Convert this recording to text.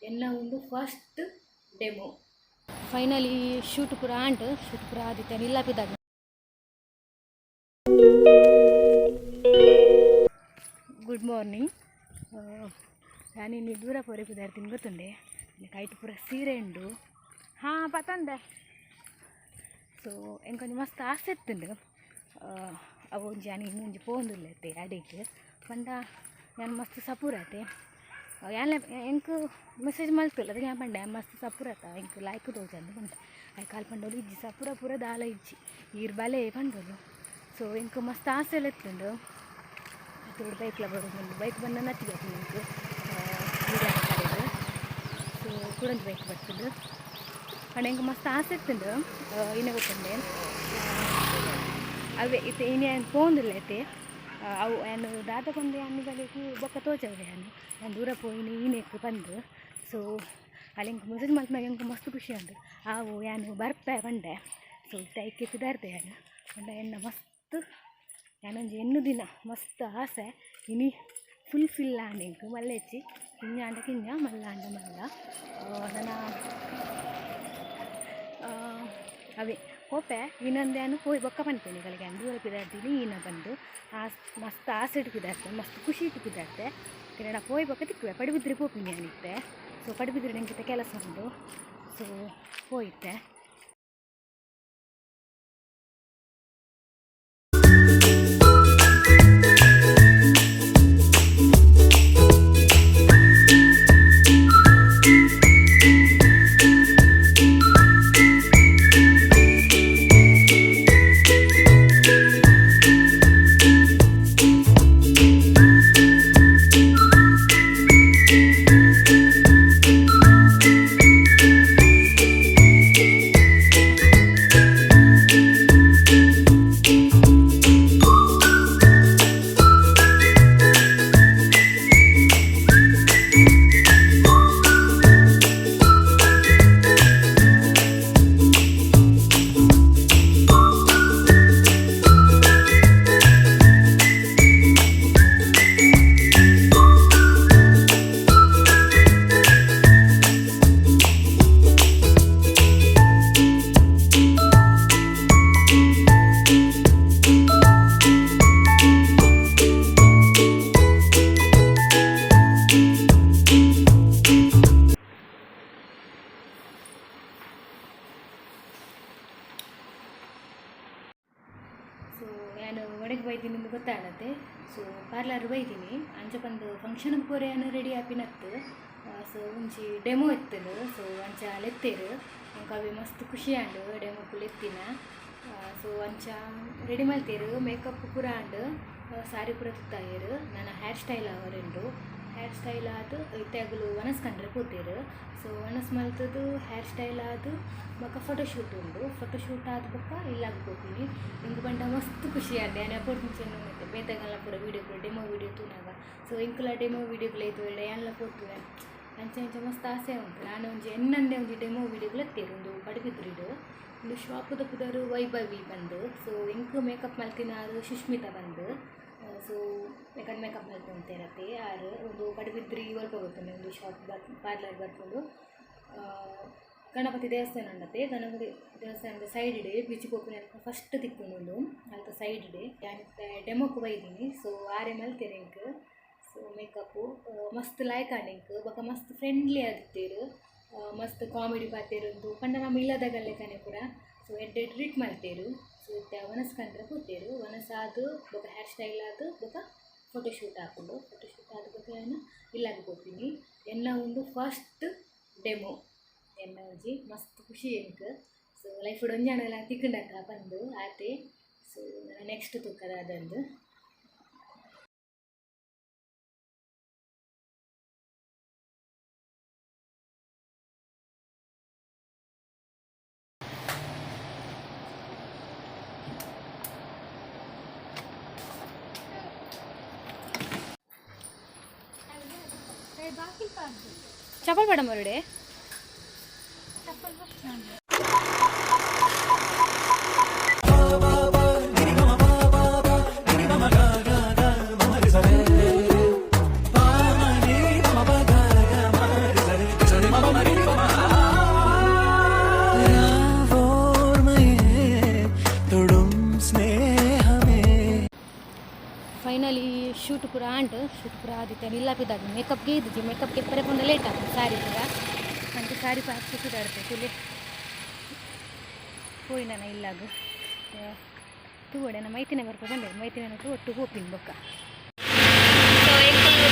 ಎನ್ನ ಒಂದು first demo. Finally shoot ಪೂರ ಆಂಡ್, ಶೂಟ್ ಪೂರ ಆದಿತ್ತೆ ನಿಲ್ಲಾಪಿದಾಗ. Good morning. ಯಾನಿನಿ ದೂರ ಪೋರೆ ಪುದಾರ್ತೀನಿ ಗೊತ್ತುಂಡೆ. ಕೈಟ್ ಪೂರ ಸೀರೆ ಉಂಡು. ಹಾಂ, ಪತಂದೆ. ಸೊ ಎಂಕೊಂಜಿ ಮಸ್ತ್ ಆಸೆ ಇತ್ತುಂಡು. ಅವು ಒಂಜಿ ಯಾನ್ ಇನ್ನೊಂಜಿ ಪೋವೊಂದುಲ್ಲೆ ಅಡೆಗ್ ಪಂಡ ಯಾನ್ ಮಸ್ತ್ ಸಪೂರ ಆತೆ. ಯಾನ್ಲ ಎಂಕ್ ಮೆಸೇಜ್ ಮಲ್ತಲ್ಲ. ಅದಕ್ಕೆ ಯಾನ್ ಪಂಡೆ, ಮಸ್ತ್ ಸಪೂರತ, ಎಂಕ್ ಲಾಯ್ಕ್ ತೋಜಂದು ಪಂಡೆ. ಐಕ್ ಆಲ್ ಪಂಡೋಲು, ಇಜ್ಜಿ, ಸಪೂರ ಪೂರ ದಾಲ ಇಜ್ಜಿ, ಈರ್ ಬಲೆ ಪಂಡೋಲು. ಸೊ ಎಂಕ್ ಮಸ್ತ್ ಆಸೆ ಇತ್ತುಂಡು. ಬೈಕ್ಲ ಬರೋದು, ಬೈಕ್ ಬಂದ ನಚ್ಚಿಗೆ ಆಪುಂಡು ಎಂಕ್ ವೀಡಿಯೋ. ಸೊ ಕುಡೊಂಜಿ ಬೈಕ್ ಬರ್ತುಂಡು. ಪಂಡ ಎಂಕ್ ಮಸ್ತ್ ಆಸೆ ಇತ್ತುಂಡು. ಇನೆ ಗೊತ್ತುಂಡೆ, ಅವೇ ಇತ್ತೆ ಇನಿ ಯಾನ್ ಪೋವೊಂದುಲ್ಲೆ ಇತ್ತೆ. ಅವು ಯಾನ್ ದಾದ ಪಂದ್ ಯಾನ್ ನಿಗಲೆಗ್ ಬೊಕ್ಕ ತೋಜಾವೆ. ಯಾನ್ ಯಾನ್ ದೂರ ಪೋಯಿನಿ ಈನೆಕ್ ಪಂದ್. ಸೊ ಅಲ್ ಎಂಕ್ ಮೆಸೇಜ್ ಮಲ್ಪುನಗ ಎಂಕ್ ಮಸ್ತ್ ಖುಷಿ ಆಂಡ್. ಆವು, ಯಾನ್ ಬರ್ಪೆ ಪಂಡೆ. ಸೊ ಇತ್ತೆ ಐಕ್ ಪಿದಾಡ್ದೆ ಯಾನ್. ಪಂಡ ಎನ್ನ ಮಸ್ತ್ ಯಾನೊಂಜಿ ಎನ್ನು ದಿನ ಮಸ್ತ್ ಆಸೆ ಇನಿ ಫುಲ್ಫಿಲ್ ಆಂಡ್ ಎಂಕ್. ಮಲ್ಲೆಚ್ಚಿ, ಕಿഞ്ഞ ಆಂಡ ಕಿഞ്ഞ, ಮಲ್ಲ ಆಂಡ ಮಲ್ಲ. ನನ ಅವೇ ಪೋಪೆ ಇನ್ನೊಂದು. ಯಾನ್ ಪೋಯಿ ಬೊಕ್ಕ ಪನ್ಪೆ ನಿಗಳಿಗೆ. ಯಾನ್ ದೂರ ಪಿದಾಡ್ದಿನಿ ಈನ ಬಂದು ಆಸ್ ಮಸ್ತ್ ಆಸೆಡ್ ಪಿದಾಡ್ತೆ, ಮಸ್ತ್ ಖುಷಿಟ್ ಪಿದಾಡ್ತೆ. ಕಿರಣ ಪೋಯಿ ಬೊಕ್ಕ ತಿಕ್ಕುವೆ. ಪಡುಬಿದ್ರಿ ಪೋಪಿನಿ ಯಾನಿತ್ತೆ. ಸೊ ಪಡುಬಿದ್ರಿ ಎಂಕಿತ್ತೆ ಕೆಲಸ ಉಂಡು. ಸೊ ಪೋಯಿತ್ತೆ. ಸೊ ಯಾನ್ ಒಡೆಗ್ ಬೈದಿನಿ ಗೊತ್ತಾಗತ್ತೆ. ಸೊ ಪಾರ್ಲರ್ ಬೈದಿನಿ. ಅಂಚ ಪಂದ್ ಫಂಕ್ಷನ್ ಪೋರೆ ಯಾನ್ ರೆಡಿ ಆಪಿನತ್ತು. ಸೊ ಒಂಜಿ ಡೆಮೋ ಇತ್ತುಂಡು. ಸೊ ಅಂಚ ಲೆತ್ತೇರು. ಎಂಕ್ ಅವೆ ಮಸ್ತ್ ಖುಷಿ ಆಂಡ್, ಡೆಮೋಕು ಲೆತ್ತಿನ. ಸೊ ಅಂಚ ರೆಡಿ ಮಲ್ತೇರು. ಮೇಕಪ್ ಪೂರ ಆಂಡ್, ಸಾರಿ ಪೂರ ತುತ್ತಾಯೆರ್. ನನ ಹೇರ್ ಸ್ಟೈಲ್ ಆವರೆಂಡು. ಹೇರ್ ಸ್ಟೈಲ್ ಆದ್ ಇತ್ತೆ ಅಗುಲು ವನಸ್ ಕಂಡ್ರೆ ಪೋತೆರ್. ಸೊ ವನಸ್ ಮಲ್ತುದು, ಹೇರ್ ಸ್ಟೈಲ್ ಆದ್, ಬೊಕ್ಕ ಫೋಟೋ ಶೂಟ್ ಉಂಡು. ಫೋಟೋ ಶೂಟ್ ಆದ್ ಬೊಕ್ಕ ಇಲ್ಲಾಗ್ ಪೋಪಿನಿ. ಎಂಕ್ ಪಂಡ ಮಸ್ತ್ ಖುಷಿ ಆಂಡ್. ಯಾನ್ ಪೋತುಂಚೆನೆ ಬೇತೆಗಲ್ನ ಪೂರ ವೀಡಿಯೋ ಪೂರ ಡೆಮೋ ವೀಡಿಯೋ ತೂನಗ, ಸೊ ಎಂಕುಲ ಡೆಮೋ ವೀಡಿಯೋಗ್ಲ ಐತು ಯಾನ್ಲ ಪೋತುವೆ, ಅಂಚ ಅಂಚ ಮಸ್ತ್ ಆಸೆ ಉಂಟು. ನಾನು ಒಂಜಿ ಎನ್ನಂದೆ ಒಂಜಿ ಡೆಮೋ ವೀಡಿಯೋಗ್ಲ ಲೆತ್ತೆರ್. ಉಂದು ಪಡುಬಿದ್ರಿಡ್. ಉಂದು ಶಾಪುದ ಪುದರ್ ವೈಭವಿ ಪಂದ್. ಸೊ ಎಂಕ್ ಮೇಕಪ್ ಮಲ್ತಿನಾರ್ ಸುಷ್ಮಿತಾ ಪಂದ್. ಸೊ ಮೇಕಪ್ ಮೇಕಪ್ ಮಲ್ತೊಂತೇರತ್ತೆ ಆರ್. ಉಂದು ಪಡುಬಿದ್ರಿ ಒಲ್ಪ ಗೊತ್ತುಂಡು? ಉಂದು ಶಾಪ್ ಬರ್ ಪಾರ್ಲರ್ ಬರ್ಪುಂಡು. ಗಣಪತಿ ದೇವಸ್ಥಾನ ಉಂಡತೆ, ಗಣಪತಿ ದೇವಸ್ಥಾನದ ಸೈಡ್ ಬೀಚ್ ಪೋಪಿನ ಫಸ್ಟ್ ತಿಕ್ಕುಂಡು ಉಂದು. ಅಲ್ತ ಸೈಡ್ ಯಾನ್ ಇತ್ತೆ ಡೆಮೋಕ್ ಬೈದಿನಿ. ಸೊ ಆರೆ ಮಲ್ತೆರ್ ಎಂಕ್. ಸೊ ಮೇಕಪ್ಪು ಮಸ್ತ್ ಲಾಯ್ಕ್ ಆಂಡ್ ಎಂಕ್. ಬೊಕ ಮಸ್ತ್ ಫ್ರೆಂಡ್ಲಿ ಆದಿತ್ತೆರ್. ಮಸ್ತ್ ಕಾಮಿಡಿ ಪಾತೆರೊಂದು, ಪಂಡ ನಮ ಇಲ್ಲದಗಲ್ಲೆಕನೆ ಪೂರ. ಸೊ ಎಡ್ಡೆ ಟ್ರೀಟ್ ಮಲ್ತೆರ್. ಸೊ ಇತ್ತೆ ವನಸ್ ಕಂಡ್ರೆ ಪೋತೆರ್. ವನಸ್ ಆದ್ ಬೊಕ ಹೇರ್ ಸ್ಟೈಲ್ ಆದ್ ಬೊಕ ಫೋಟೋ ಶೂಟ್ ಆಪುಂಡು. ಫೋಟೋ ಶೂಟ್ ಆದ್ ಬೊಕ ಯಾನ್ ಇಲ್ಲಾಗ್ ಪೋಪಿನಿ. ಎನ್ನ ಉಂದು ಫಸ್ಟ್ ಡೆಮೋ. ಎನ್ನ ಒಂಜಿ ಮಸ್ತ್ ಖುಷಿ ಎಂಕ್. ಸೊ ಲೈಫ್ ಒಂಜಾಂಡಲ ತಿಕ್ಕುಂಡತ್ತ ಪಂದ್ ಆತೆ. ಸೊ ನೆಕ್ಸ್ಟ್ ತೂಕ ದಾದಂದ್. ಚಪ್ಪಲ್ ಬೇಡ ಮರುಡೆ. ಶೂಟ್ ಪೂರ ಆಂಡ್. ಶೂಟ್ ಪೂರ ಆದಿತ್ತೆ ಇಲ್ಲ ಪಿದಾಡ್ದು ಮೇಕಪ್ಗೆ ಇದ್ದಿಜಿ. ಮೇಕಪ್ ಕೆಪ್ಪರೆ ಪಂಡ ಲೇಟ್ ಆಪುಂಡು. ಸಾರಿ ಪೂರ ಅಂಚ ಸಾರಿ ಪಾಡ್ದ್ ಪಿದಾಡ್ತೆ. ತುಲೆ ಪೋಯಿನ ಇಲ್ಲಾಗ ತೂವಡೆ. ನಮ್ಮ ಮೈತಿನ ಬರ್ಪ ಬಂದೆ. ಮೈತಿನ ಒಟ್ಟು ಪೋಪಿನ ಬೊಕ್ಕ. ಸೊ ಎಂಕುಲು